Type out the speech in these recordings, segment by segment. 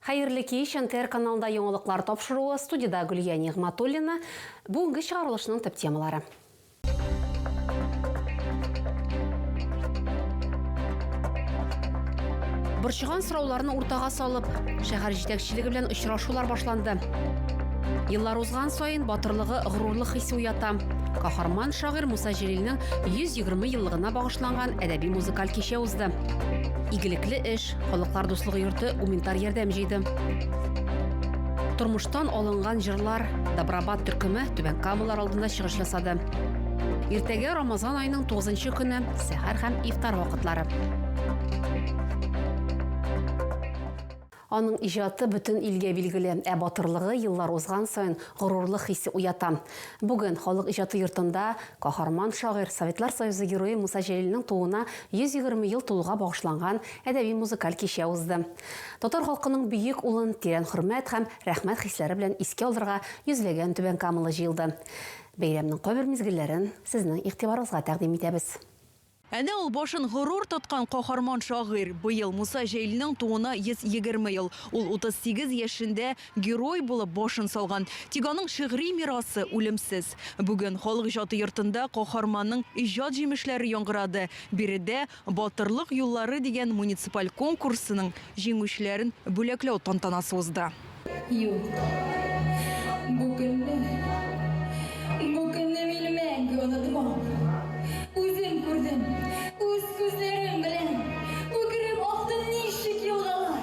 Хәерле кич, НТР каналында яңалыклар тапшыруы, студиядә Гөлия Нигъмәтуллина. Бүгенге чыгарылышның төп темалары. Борчыган сорауларны уртага салып, шәһәр җитәкчелеге белән очрашулар башланды. Еллар узган саен батырлыгы горурлык хисе уята. Каһарман шагыйрь Муса Җәлилнең 120 еллыгына багышланган әдәби музыкаль кичә узды. Игелекле эш, Халыклар дуслыгы йорты гуманитар ярдәм җыйды. Тормыштан алынган җырлар Добробат төркеме Түбән Камалар алдында чыгыш ясады. Иртәгә Рамазан аеның 9 көне, сәхәр һәм ифтар вакытлары. Аның иҗаты бөтен илгә билгеле, ә батырлыгы еллар узган саен горурлык хисе уята. Бүген Халык иҗаты йортында каһарман шагыйрь, Советлар Союзы Герое Муса Җәлилнең тууына 120 ел тулуга багышланган әдәби-музыкаль кичә узды. Татар халкының бөек улын тирән хөрмәт һәм рәхмәт хисләре белән искә алырга йөзләгән түбәнкамалы җыелды. Бәйрәмнең кайбер мизгелләрен сезнең игътибарыгызга тәкъдим итәбез. Әнә ул башын горур тоткан каһарман шагыйрь. Быел Муса Җәлилнең тууына 120 ел. Ул 38 яшендә герой булып башын салган. Тик аның шигъри мирасы үлемсез. Бүген Халык иҗаты йортында каһарманның иҗат җимешләре яңгырады. Биредә Батырлык юллары дигән муниципаль конкурсының җиңүчеләрен бүләкләү тантанасы узды. Юк, бу көнне, бу көнне мин мәңге онытмам. Үзем күрдем, үз күзләрем белән, үкереп акты ничек елгалар.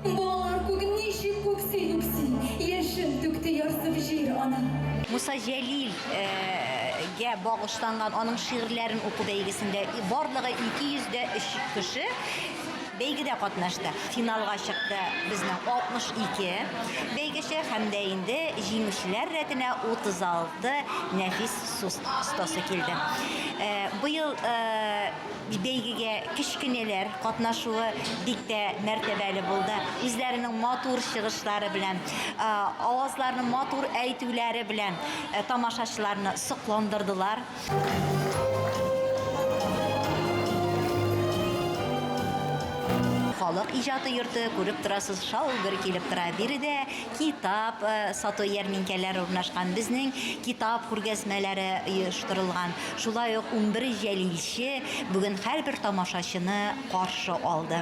Балалар күк ничек үкси-үкси, яшен түкте ярсып җир ана. Муса Җәлил гә багышланган аның шигырьләрен уку бәйгесендә барлыгы 203 кеше бәйгедә катнашты. Финалга чыкты безнең 62 бәйгече һәм дә инде җиңүчеләр рәтенә 36 нәфис сүз остасы килде. Быел Бәйгегә кечкенәләр катнашуы бик тә мәртәбәле булды. Үзләренең матур чыгышлары белән, авазларны матур әйтүләре белән тамашачыларны сокландырдылар. Халык иҗаты йорты, күреп торасыз, шау-гөр килеп тора. Биредә китап сату ярминкәләре урнашкан, безнең китап күргәзмәләре оештырылган. Шулай ук 11 җәлилче бүген һәрбер тамашачыны каршы алды.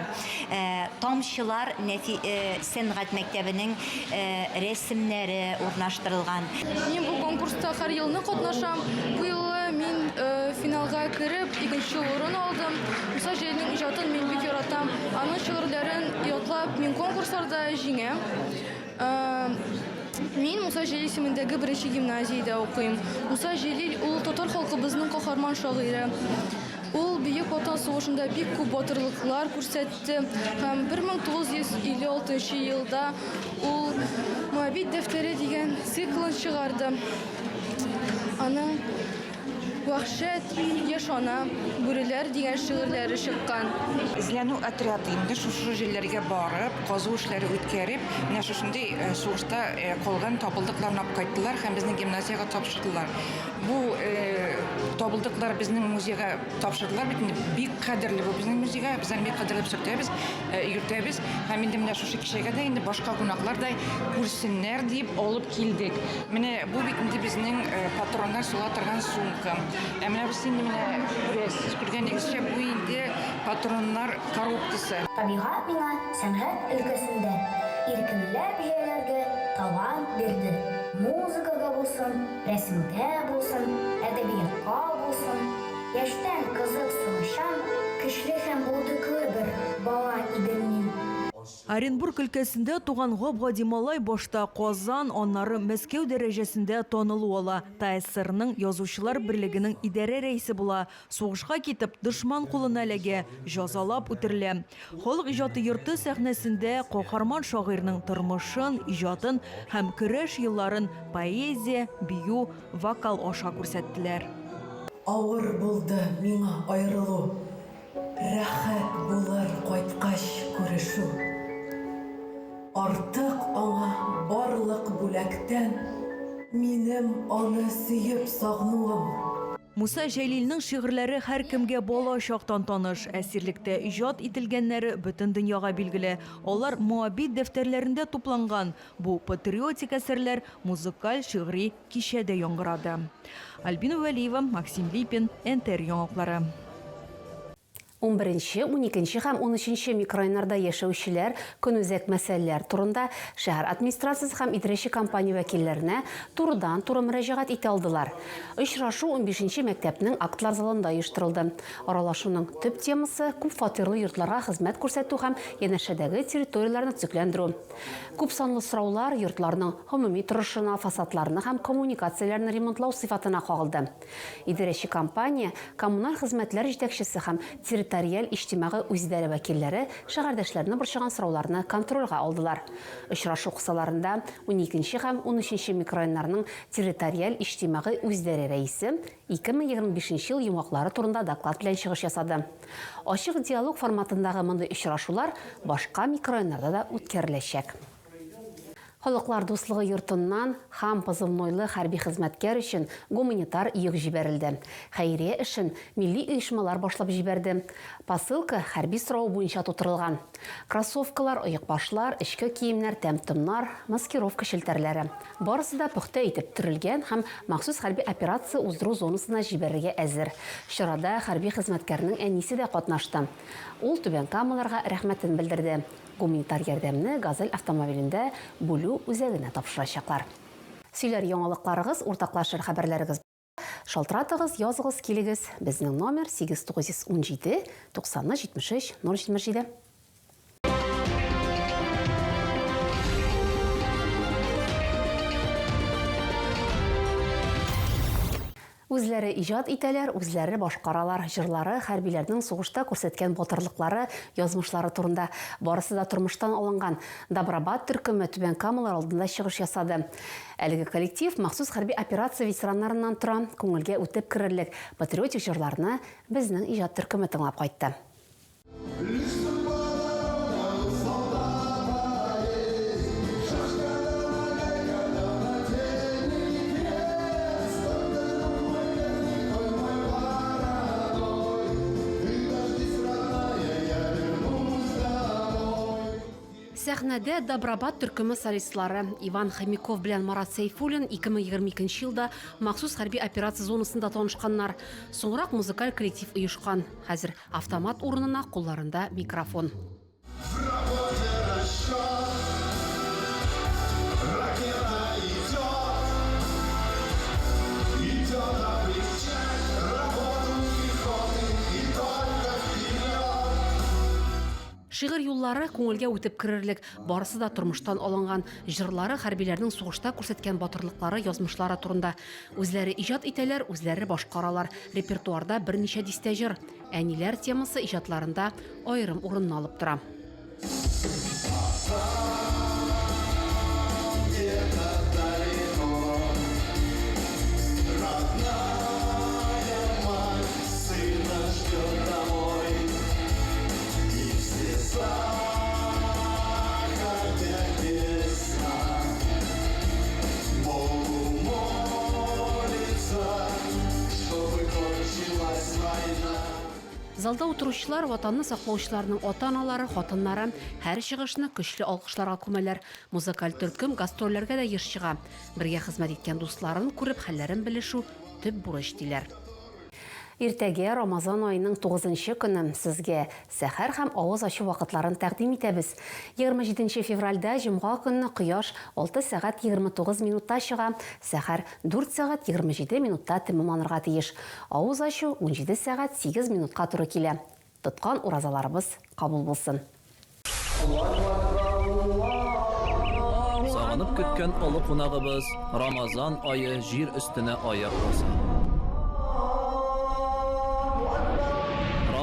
Тамчылар нәфи сәнгать мәктәбенең рәсемнәре урнаштырылган. Мин бу конкурста һәр елны катнашам. Бу юлы мин финалга кереп, икенче урын алдым. Муса Җәлилнең иҗатын мин бик яратам. Аның шигырьләрен ятлап, мин конкурсларда җиңәм. Мин Муса Җәлил исемендәге беренче гимназиядә укыйм. Муса Җәлил ул татар халкыбызның каһарман шагыйре. Ул Бөек Ватан сугышында бик күп батырлыклар күрсәтте һәм 1956 елда ул Моабит дәфтәре дигән циклын чыгарды. Аның Вәхшәт, Яшь ана, Бүреләр дигән шигырьләре чыккан. Эзләнү отряды инде шушы җирләргә барып, казу эшләре үткәреп, менә шушындый сугышта калган табылдыкларны алып кайттылар һәм безнең гимназиягә тапшырдылар. Бу табылдыклар безнең музейга тапшырдылар бит инде, бик кадерле бу безнең музейга, без аны бик кадерләп сөртәбез, йөртәбез һәм инде менә шушы кичәгә дә инде башка кунаклар да күрсеннәр дип алып килдек. Менә бу бит инде безнең патроннар сула торган сумка. Ә менә бусы инде менә күрәсез, күргәнегезчә, бу инде патроннар коробкасы. Табигать миңа сәнгать өлкәсендә иркенләп җәйләргә талант бирде, музыкага булсын, рәсемгә булсын, әдәбиятка булсын. Яшьтән кызыксынучан, көчле һәм булдыклы бер бала идем мин. Оренбург өлкәсендә туган гап-гади малай башта Казан, аннары Мәскәү дәрәҗәсендә танылу ала. ТАССРның Язучылар берлегенең идарә рәисе була. Сугышка китеп, дошман кулына эләгә, җазалап үтерелә. Халык иҗаты йорты сәхнәсендә каһарман шагыйрьнең тормышын, иҗатын һәм көрәш елларын поэзия, бию, вокал аша күрсәттеләр. Авыр булды миңа аерылу, Рәхәт булыр кайткач күрешү. Артык аңа барлык бүләктән Минем аны сөеп сагнуым. Муса Җәлилнең шигырьләре һәркемгә бала чактан таныш. Әсирлектә иҗат ителгәннәре бөтен дөньяга билгеле. Алар Моабит дәфтәрләрендә тупланган. Бу патриотик әсәрләр музыкаль шигъри кичәдә яңгырады. Альбина Вәлиева, Максим Липин, НТР яңалыклары. Унберенче, уникенче һәм унөченче микрорайоннарда яшәүчеләр көнүзәк мәсьәләләр турында шәһәр администрациясе һәм идарәче компания вәкилләренә турыдан-туры мөрәҗәгать итә алдылар. Очрашу унбишенче мәктәпнең актлар залында оештырылды. Аралашуның төп темасы, күпфатирлы йортларга хезмәт күрсәтү һәм янәшәдәге территорияләрне төзекләндерү. Күпсанлы сораулар йортларның гомуми торышына, фасадларны һәм коммуникацияләрне ремонтлау сыйфатына кагылды. Идарәче компания, коммуналь хезмәтләр җитәкчесе һәм территориаль иҗтимагый үзидарә вәкилләре шәһәрдәшләрне борчыган сорауларны контрольгә алдылар. Очрашу кысаларында уникенче һәм унөченче микрорайоннарның территориаль иҗтимагый үзидарә рәисе 2025 нче ел йомгаклары турында доклад белән чыгыш ясады. Ачык диалог форматындагы мондый очрашулар башка микрорайоннарда да үткәреләчәк. Халыклар дуслыгы йортыннан Хам позывнойлы хәрби хезмәткәр өчен гуманитар йөк җибәрелде. Хәйрия эшен милли оешмалар башлап җибәрде. Посылка хәрби соравы буенча тутырылган. Кроссовкалар, оекбашлар, эчке киемнәр, тәм-томнар, маскировка челтәрләре. Барысы да пөхтә итеп төрелгән һәм махсус хәрби операция уздыру зонасына җибәрергә әзер. Чарада хәрби хезмәткәрнең әнисе дә катнашты. Ул түбәнкамаларга рәхмәтен белдерде. Гуманитар ярдәмне Газель автомобилендә бүлү үзәгенә тапшырачаклар. Сөйләр яңалыкларыгыз, уртаклашыр хәбәрләрегез. Шалтыратыгыз, языгыз, килегез. Безнең номер 8917 90 73 077. Үзләре иҗат итәләр, үзләре башкаралар. Җырлары, хәрбиләрнең сугышта күрсәткән батырлыклары, язмышлары турында. Барысы да тормыштан алынган. Добробат төркеме Түбән Камалар алдында чыгыш ясады. Әлеге коллектив махсус хәрби операция ветераннарыннан тора. Күңелгә үтеп керерлек патриотик җырларны безнең иҗат төркеме тыңлап кайтты. Сәхнәдә Добробат төркеме солистлары Иван Хомяков белән Марат Сәйфуллин 2022 елда махсус хәрби операция зонасында танышканнар. Соңрак музыкаль коллектив оешкан. Хәзер автомат урынына кулларында микрофон. Шигырь юллары күңелгә үтеп керерлек, барысы да тормыштан алынган. Җырлары хәрбиләрнең сугышта күрсәткән батырлыклары, язмышлары турында. Үзләре иҗат итәләр, үзләре башкаралар. Репертуарда берничә дистә җыр. Әниләр темасы иҗатларында аерым урынны алып тора. Залда утыручылар Ватанны саклаучыларның ата-аналары, хатыннары һәр чыгышны көчле алкышларга күмәләр. Музыкаль төркем гастрольләргә дә еш чыга. Бергә хезмәт иткән дусларын күреп, хәлләрен белешү, төп бурыч, диләр. Иртәгә Рамазан аеның тугызынчы көне. Сезгә сәхәр һәм авыз ачу вакытларын тәкъдим итәбез. 27 нче февральдә, җомга көнне кояш 6 сәгать 29 минутта чыга, сәхәр 4 сәгать 27 минутта тәмамланырга тиеш. Авыз ачу 17 сәгать 8 минутка туры килә. Тоткан уразаларыбыз кабул булсын. Сагынып көткән олы кунагыбыз Рамазан ае җир өстенә аяк баса.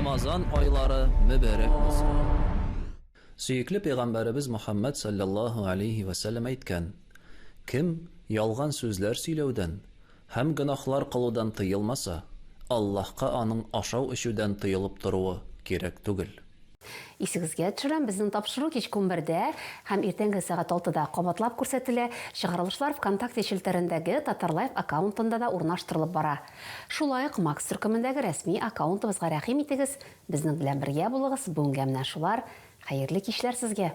Рамазан айлары мөбарәк булсын. Сөекле пәйгамбәребез Мөхәммәд салләллаһу алейһи вә сәлләм әйткән, Кем ялган сүзләр сөйләүдән һәм гөнаһлар кылудан тыелмаса, Аллаһка аның ашау-эчүдән тыелып торуы кирәк түгел. Исегезгә төшерәм, безнең тапшыру кичке унбердә һәм иртәнге сәгать алтыда кабатлап күрсәтелә. Чыгарылышлар ВКонтакте челтәрендәге Татарлайф аккаунтында да урнаштырылып бара. Шулай ук Макс төркемендәге рәсми аккаунтыбызга рәхим итегез, безнең белән бергә булыгыз. Бүгенгә менә шулар. Хәерле кичләр сезгә!